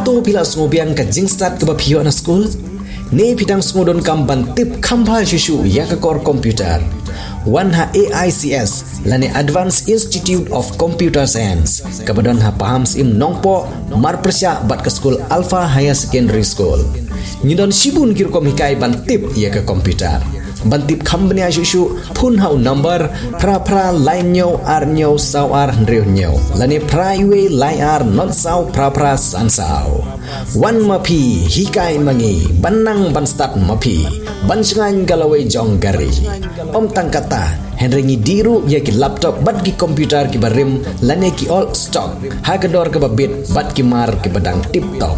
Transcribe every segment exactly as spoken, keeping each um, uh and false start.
Phi la sngewbiang ka jingstad kaba phi ïoh na skul? Ne phi dang sngewdonkam ban tip kham bha shuh shuh ïa ka kor computer? Wan ha A I C S lane Advanced Institute of Computer Science, kaba don ha Pahamsyiem Nongpoh, marpyrshah bad ka skul Alpha Higher Secondary School. Ngi don shibun ki rukom hikai ban tip ïa ka computer. Ban tip kham bniah shuh shuh, phone ha u number phra phra lai hynñiew ar hynñiew saw ar hynriew hynñiew lane phra wei lai ar not saw phra phra san saw. Wan ma phi, hikai ma ngi, ban nang ban stad ma phi, ban shngaiñ ka lawei jong ka ri. Ym tang katta, hynrei ngi dih ruh ïa ki laptop bad ki computer kiba rim lane ki old stock ha ka dor kaba bit bad ki mar kiba dang tip top.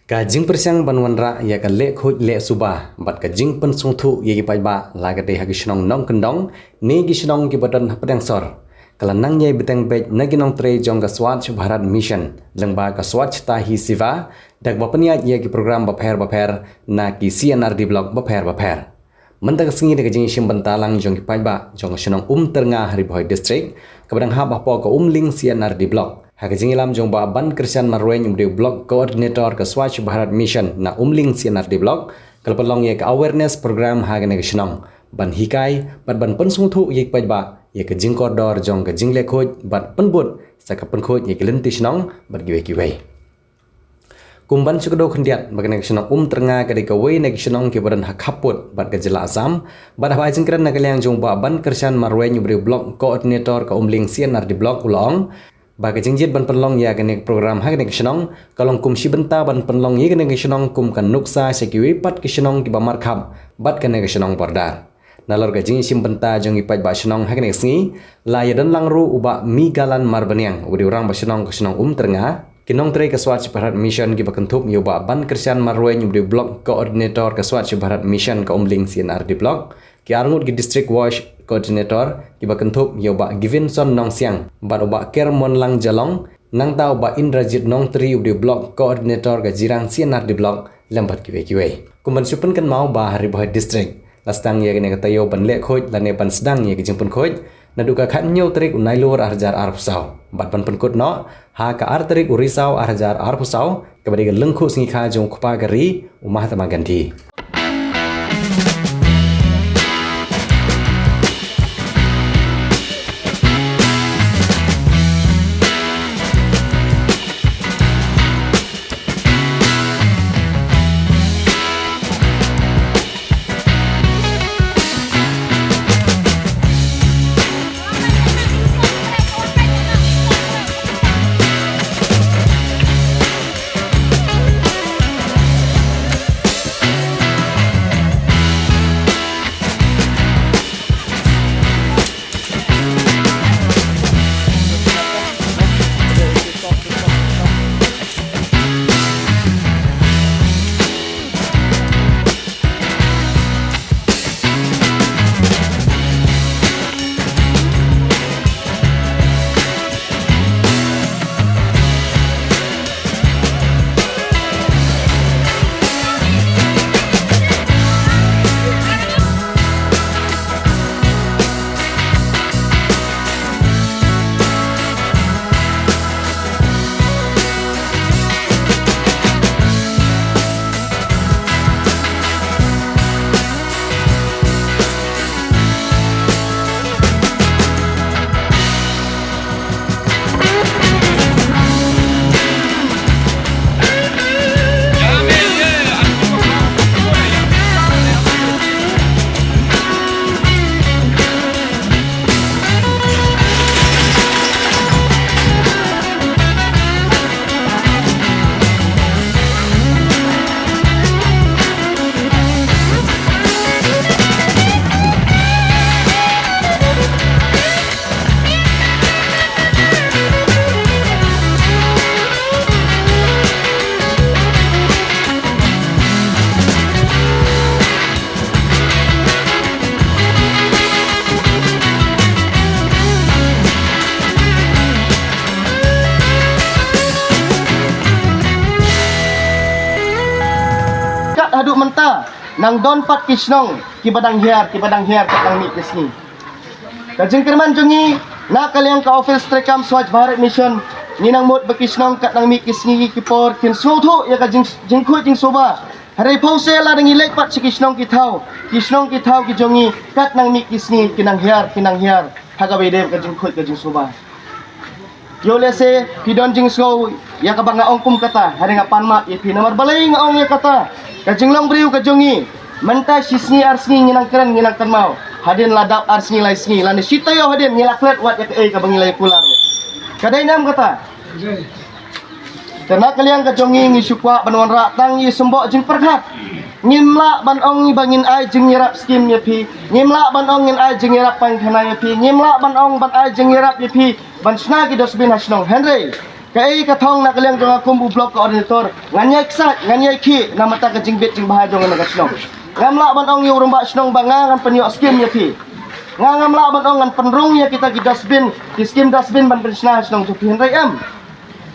Ka jingpyrshang ban wanrah ïa ka leh khuid leh suba bad ka jingpynsngewthuh ïa ki paidbah la ka dei ha ki shnong nongkyndong ne ki shnong kiba don ha pdeng sor, ka la nang ïai bteng beit na ki nongtrei jong ka Swachh Bharat Mission lyngba ka Swachhata Hi Seva da kaba pynïaid ïa ki program bapher bapher na ki C and R D block bapher bapher. Mynta ka sngi da ka jingïashim bynta lang jong ki paidbah jong ka shnong Umtyrnga ha Ri Bhoi District, kaba dang hap hapoh ka Umling C and R D Block. Ha ka jingïalam jong Bah Bankyrshan Marwein, uba dei u Block Coordinator ka Swachh Bharat Mission na Umling C and R D Block, ka la pynlong ïa ka awareness program ha kane ka shnong ban hikai bad ban pynsngewthuh ïa ki paidbah ïa ka jingkordor jong ka jingleh khuid bad pynbud sa ka pynkhuid ïa ki lynti shnong bad kiwei kiwei. Kum ban shu kdew khyndiat ba kane ka shnong Umtyrnga ka dei kawei na ki shnong kiba don ha khappud bad ka jylla Assam, bad haba ai jingkren na ka liang jong Bah Bankyrshan Marwein, uba dei u Block Coordinator ka Umling C and R D Block, u la ong ba ka jingjied ban pynlong ïa kane ka program ha kane ka shnong ka long kum shi bynta ban pynlong ïa kane ka shnong kum ka nuksa sha kiwei pat ki shnong kiba markhap bad kane ka shnong border. Nalor ka jingïashim bynta jong ki paidbah shnong ha kane ka sngi, la ïadon lang ruh u Bah Migalan Marbaniang, uba dei u rangbah shnong ka shnong Umtyrnga, ki nongtrei ka Swachh Bharat Mission kiba kynthup ïa u Bah Bankyrshan Marwein, uba dei u Block Coordinator ka Swachh Bharat Mission ka Umling C and R D Block, ki arngut ki District WASH Coordinator kiba kynthup ïa u Bah Givinson Nongsiang bad u Bah Kermonlang Jalong, nangta u Bah Indrajit Nongtri, uba dei u Block Coordinator ka Jirang C and R D Block, lem bad kiwei kiwei. Kum ban shu pynkynmaw ba ha Ri Bhoi District la sdang ïa kane ka taïew ban leh khuid lane ban sdang ïa ka jingpynkhuid naduh ka khathynñiew tarik u Nailur ar hajar arphew saw bad ban pynkut noh ha ka ar tarik u Risaw ar hajar arphew saw, kaba dei ka lyngkhuh sngi kha jong u kpa ka ri, u Mahatma Gandhi. Kat haduh mynta, nang don pat ki shnong kiba dang hiar, kiba dang hiar kat nang mih ki sngi. Ka jingkyrmen jong ngi na ka liang ka office treikam Swachh Bharat Mission, ngi nang mut ba ki shnong kat nang mih ki sngi ki por kin sngewthuh ïa ka jing, jingkhuid jingsuba. Hynrei phew se lada ngi leit pat sha ki shnong ki thaw, ki shnong ki thaw ki jong ngi kat nang mih ki sngi ki nang hiar, ki nang hiar ha kaba ïadei ka jingkhuid ka jingsuba. Ïoh lehse phi don jingsngew ïa kaba nga ong kum kata, hynrei nga pan map ïa phi. Namar balei nga ong ïa kata? Ka jinglong briew ka jong ngi, mynta shi sngi ar sngi ngi nang kren, ngi nang kynmaw. Hadien la dap ar sngi lai sngi, lane shi taïew hadien ngi la klet wat ïa kaei kaba ngi la ïa kular. Ka dei ne em kata? Te na ka liang ka jong ngi, ngi shu kwah ban wanrah tang ïa i symboh jingpyrkhat. Ngim lah ban ong ba ngin ai jingïarap skim ïa phi. Ngim lah ban ong ngin ai jingïarap painkhana ïa phi. Ngim lah ban ong ban ai jingïarap ïa phi ban shna ki dustbin ha shnong. Hynrei kaei ka thong na ka liang jong nga kum u block coordinator, ngan ïai ksaid, ngan ïai khih namar ka jingbit jingbha jong nga na ka shnong. Ngam lah ban ong ïa u rangbah shnong ba nga ngan pynïoh skim ïa phi. Nga ngam lah ban ong ngan pynrung ïa kita ki dustbin, ki skim dustbin ban pynshna ha shnong jong phi, hynrei em.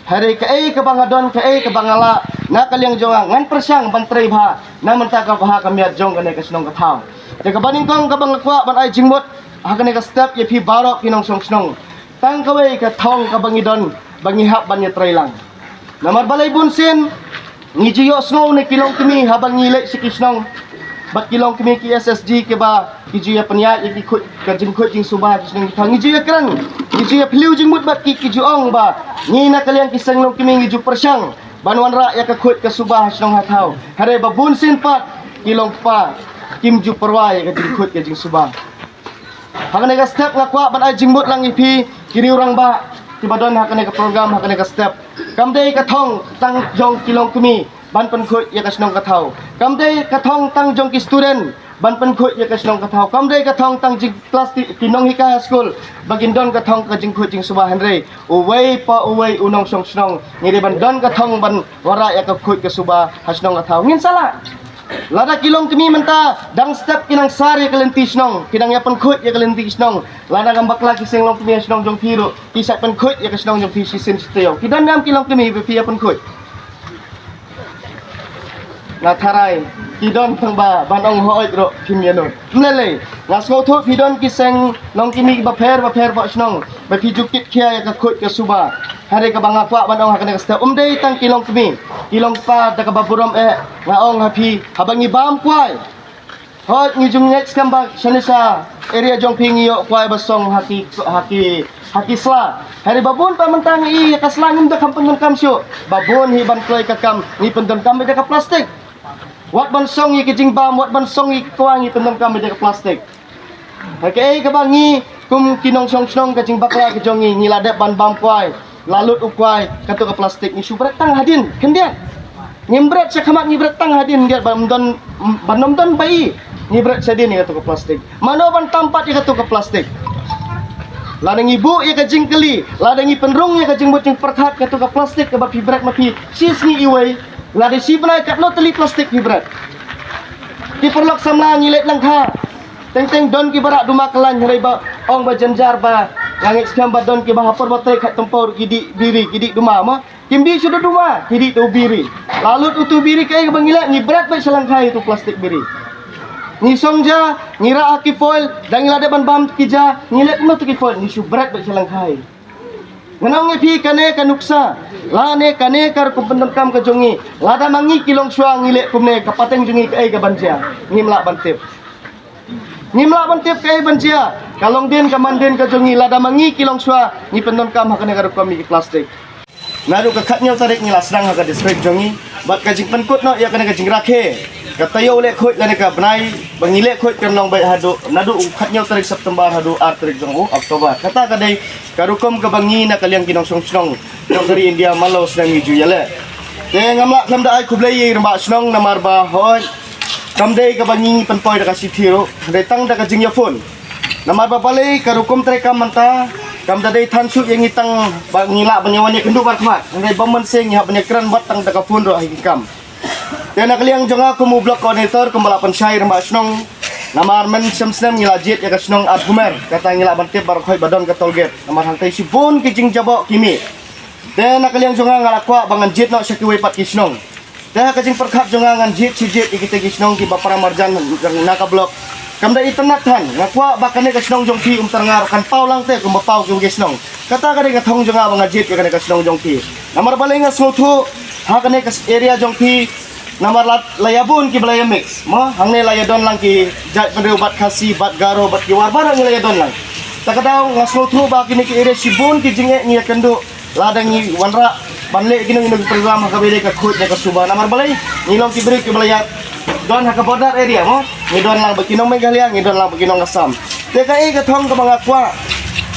Hynrei kaei kaba nga don, kaei kaba nga lah, na ka liang jong nga ngan pyrshang ban trei bha na mynta ka bha ka miat jong kane ka shnong ka thaw. Te kaba nyngkong kaba nga kwah ban ai jingmut ha kane ka step ïa phi baroh ki nongshong shnong. Tang kawei ka thong kaba ngi don ba ngi hap ban ïatrei lang. Namar balei bun sien ngi ju ïohsngew na ki longkmie haba ngi leit sha ki shnong bad ki longkmie ki S S G kiba ki ju ïa pynïaid ïa ki khuid, ka jingkhuid jingsuba ki shnong ki thaw, ngi ju ïa kren, ngi ju ïa phylliew jingmut bad ki, ki ju ong ba ngi na ka liang ki seng longkmie ngi ju pyrshang ban wanrah ïa ka khuid ka suba ha shnong ha thaw. Hynrei ba bun sien pat ki longkpa kim ju pyrwa ïa ka jingkhuid ka jingsuba. Ha kane ka step nga kwah ban ai jingmut lang ïa phi ki riew rangbah kiba don ha kane ka program, ha kane ka step. Kam dei ka thong tang jong ki longkmie ban pynkhuid ïa ka shnong ka thaw. Kam dei ka thong tang jong ki student ban pynkhuid ïa ka shnong ka thaw. Kam dei ka thong tang jong plastik ki nonghikai ha skul ba kin don ka thong ka jingkhuid jingsuba, hynrei uwei pa uwei u nongshong shnong ngi dei ban don ka thong ban wanrah ïa ka khuid ka suba ha shnong ka thaw. Ngin sa lah. Lada ki longkmie mynta dang step ki nang sar ïa ka lynti shnong, ki nang ïa pynkhuid ïa ka lynti shnong. Lada ngam bakla ki seng longkmie shnong jong phi ruh ki sa pynkhuid ïa ka shnong jong phi shisien shi taïew. Ki don ne em ki longkmie ba phi ïa pynkhuid? Nga tharai ki don, tang ba ban ong hooid ruh phim ïa nud. Ym lei lei, nga sngewthuh phi don ki seng longkmie bapher bapher bad shnong ba phi ju kit khia ïa ka khuid ka suba. Hynrei kaba nga kwah ban ong ha kane ka step, um dei tang ki longkmie, ki longkpa da kaba burom eh. Nga ong ha phi, haba ngi bam kwai, hooid ngi ju ngeit skhem ba shane sha area jong phi ngi ïoh kwai ba song ha ki, ha ki, ha ki sla. Hynrei ba bun pat mynta ngi ïa ka sla ngim da kham pyndonkam shuh. Ba bun hi ban kloi ka kam ngi pyndonkam ïa ka plastik. Wat ban song ïa ki jingbam, wat ban song ïa ki kwai ngi pyndonkam ïa ka plastik. Ha kaei kaba ngi kum ki nongshong shnong ka jingbakla ka jong ngi, ngi la dep ban bam kwai, la lut u kwai, kato ka plastik ngi shu bret tang hadien khyndiat. Ngim bret sha khmat, ngi bret tang hadien khyndiat, ban ym don, ban ym don ba i, ngi bret shadien ïa kato ka plastik. Mano ban tam pat ïa kato ka plastik? Lada ngi buh ïa ka jingkylli, lada ngi pynrung ïa ka jingmut jingpyrkhat, kato ka plastik kaba phi bret ma phi shi sngi iwei, lada shi bnai katno tylli plastik phi bret? Ki paralok samla, ngi leit lyngkha. Teng teng don kiba rah duma kyllain, hynrei ba ong ba jynjar ba nga ngeit skhem ba don kiba ha por ba trei khat tympew ki dih biri, ki dih duma mo. Kim dih shuh da duma, ki dih da u biri. La lut utu u biri, kaei kaba ngi leh, ngi bret beit sha lyngkha ïa utu u plastik biri. Ngi song ja, ngi rah ha ki foil, da ngi la dep ban bam ki ja, ngi leh kumno utu ki foil, ngi shu bret beit sha lyngkha ïa. Ngan ong ïa phi, kane ka nuksa lane kane ka rukom pyndonkam ka jong ngi, lada ma ngi ki longshuwa ngi leh kumne, ka pateng jong ngi kaei kaban jia? Ngim lah ban tip. Ngim lah ban tip kaei ban jia. Ka longdien ka mandien ka jong ngi lada ma ngi ki longshuwa ngi pyndonkam ha kane ka rukom ïa ki plastik. Naduh ka khathynñiew tarik ngi la sdang ha ka district jong ngi bad ka jingpynkut noh ïa kane ka jingrakhe, ka taïew leh khuid lane ka bnai ba ngi leh khuid kan long beit haduh naduh u khathynñiew tarik September haduh ar tarik jong u October. Kata ka dei ka rukom kaba ngi na ka liang ki nongshong shnong jong ka ri India man la u snem ngi ju ïaleh. Te ngam lah khlem da ai khublei ïa i rangbah shnong namar ba hooid kam dei kaba ngi pynpoi da ka shithi ruh, hynrei tang da ka jingïaphone. Namar ba balei, ka rukom treikam mynta kam da dei than shuh ïa ngi tang ba ngi lah ban ïawan ïakynduh markhmat, hynrei bym mynsiem ngi hap ban ïakren wat tang da ka phone ruh ha ki kam. Te na ka liang jong nga kum u block coordinator, kumba la pynshai i rangbah shnong, namar mynshem snem ngi la jied ïa ka shnong Ardgumer, kata ngi lah ban tip baroh khoit ba don ka toll gate, namar hangtei shibun ki jingjaboh ki mih. Te na ka liang jong nga nga la kwah ba ngan jied noh sha kiwei pat ki shnong. Te ha ka jingpyrkhat jong nga ngan jied shi jied ïa kita ki shnong kiba para marjan na ka block. Kam da itynnad than, nga kwah ba kane ka shnong jong phi um tyrngar kan paw lang te kumba paw ki shnong. Kata ka dei ka thong jong nga ba nga jied ïa kane ka shnong jong phi. Namar balei nga sngewthuh ha kane ka area jong phi. Namar la, la ïa bun kiba la ïa mix. Mo, hangne la ïa don lang ki jait Pynriew bad Khasi, bad Garo, bad ki War baroh ngi la ïa don lang. Ta ka daw nga sngewthuh ba kine ki area shibun ki jingeh ngi ïa kynduh. Lada ngi wanrah ban leh kino kino ki program ha kaba ïadei ka khuid ne ka suba. Namar balei ngi long ki briew kiba la ïa don ha ka border area mo. Ngi don lang bad ki nong Meghalaya, ngi don lang bad ki nong Assam. Te kaei ka thong kaba nga kwah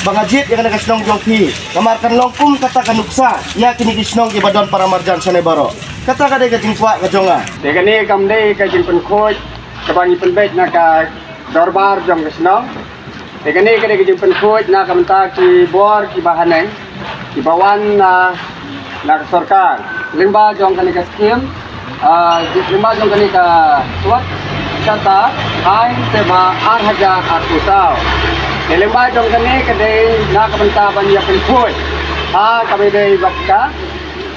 ba nga jied ïa kane ka shnong jong phi. Namar kan long kum kata ka nuksa ïa kine ki shnong kiba don para marjan shane baroh. Kata ka dei ka jingkwah ka jong nga. Te kane kam dei ka jingpynkhuid kaba ngi pynbeit na ka dorbar jong ka shnong. Te kane ka dei ka jingpynkhuid na ka bynta ki bor kiba haneng kiba wan na, na ka sorkar. Lyngba jong kane ka skim, ah, lyngba jong kane ka suwat kata ai te ba ar hajar arphew saw. Te lyngba jong kane ka dei na ka bynta ban ïa pynkhuid ha kaba dei bad ka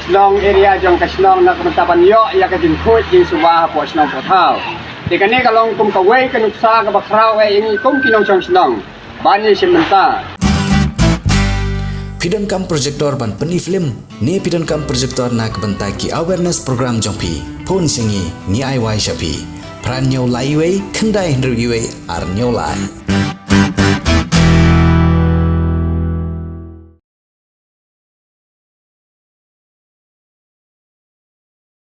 shnong area jong ka shnong na ka bynta ban ïoh ïa ka jingkhuid jingsuba hapoh shnong hapoh thaw. Te kane ka long kum kawei ka nuksa kaba khraw eh ïa ngi kum ki nongshong shnong ban ïa shim bynta. Phi donkam projector ban pyni film ne phi donkam projector na ka bynta ki awareness program jong phi? Phone sha ngi, ngi ai wai sha phi. Phra hynñiew lai wei, khyndai hynriew wei, ar hynñiew lai.